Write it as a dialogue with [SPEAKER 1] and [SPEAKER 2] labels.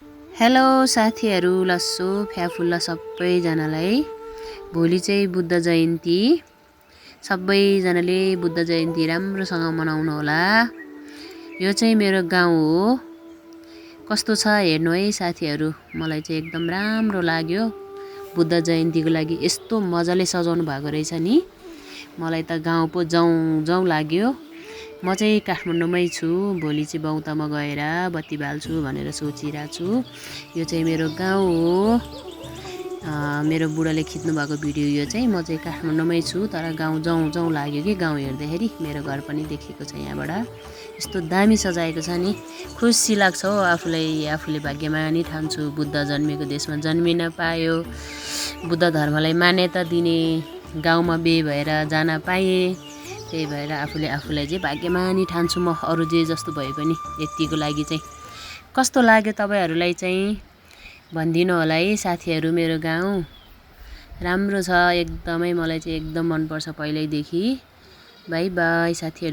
[SPEAKER 1] Hello साथीहरू, लस्सो फ्याफुल्ला सबैजनालाई। भोलि चाहिँ बुद्ध जयन्ती। सबैजनाले बुद्ध जयन्ती राम्रोसँग मनाउनु होला। यो चाहिँ मेरो गाउँ हो। कस्तो छ हेर्नु है साथीहरू। मलाई चाहिँ एकदम राम्रो लाग्यो। बुद्ध जयन्तीको लागि यस्तो मजाले सजाउनु भएको रहेछ नि। मलाई त गाउँ पो जाउँ लाग्यो। म चाहिँ काठमाडौँमै छु। भोलि चाहिँ बौद्धमा गएर बत्ती बाल्छु भनेर सोचिरहेको छु। यो चाहिँ मेरो गाउँ हो। मेरो बुढाले खिच्नु भएको भिडियो यो चाहिँ। म चाहिँ काठमाडौँमै छु, तर गाउँ जाउँ लाग्यो कि गाउँ हेर्दाखेरि। मेरो घर पनि देखेको छ यहाँबाट। यस्तो दामी सजाएको छ नि, खुसी लाग्छ हो आफूले भाग्यमानी ठान्छु। बुद्ध जन्मेको देशमा जन्मिन पायो, बुद्ध धर्मलाई मान्यता दिने गाउँमा बिहे भएर जान पाएँ। त्यही भएर आफूलाई चाहिँ भाग्यमानी ठान्छु म, अरू जे जस्तो भए पनि। यतिको लागि चाहिँ कस्तो लाग्यो तपाईँहरूलाई चाहिँ भनिदिनु होला है साथीहरू। मेरो गाउँ राम्रो छ एकदमै, मलाई चाहिँ एकदम मनपर्छ पहिल्यैदेखि। बाई बाई साथीहरू।